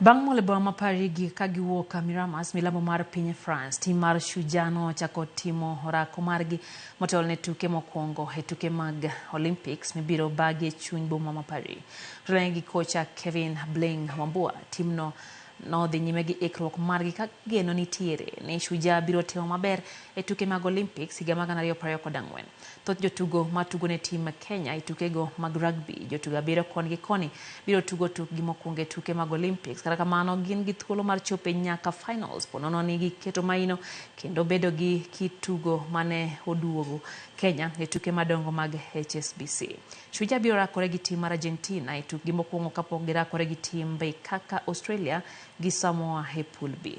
Bang' molo e boma ma Paris gi ka giwuok Miramas, milambo mar piny France, tim mar Shujaa nochako timo orako margi motelo ne tuke mokwongo e tuke mag Olympics mibiro bagi e chuny boma ma Paris. Otelnegi gi kocha Kevin Bling Wambua, timno nodhi nyime gi ikruok margi ka geno nitiere ni Shujaa biro timo maber e tuke mag Olympics higa mar 2024. Thoth jotugo ma tugo ne tim Kenya e tukego mag rugby, jotugo abiriyo koni gi koni biro tugo tukgi mokwongo e tuke mag Olympics. Kata kamano, gin gi thuolo mar chopo e nyaka finals ponono ni giketo maino kendo bedo gi kit tugo mane oduogo Kenya e tuke madongo mag HSBC. Shujaa biro rakore gi tim mar Argentina e tukgi mokwongo kapok girakore gi timbe kaka Australia gi Samoa e pool B.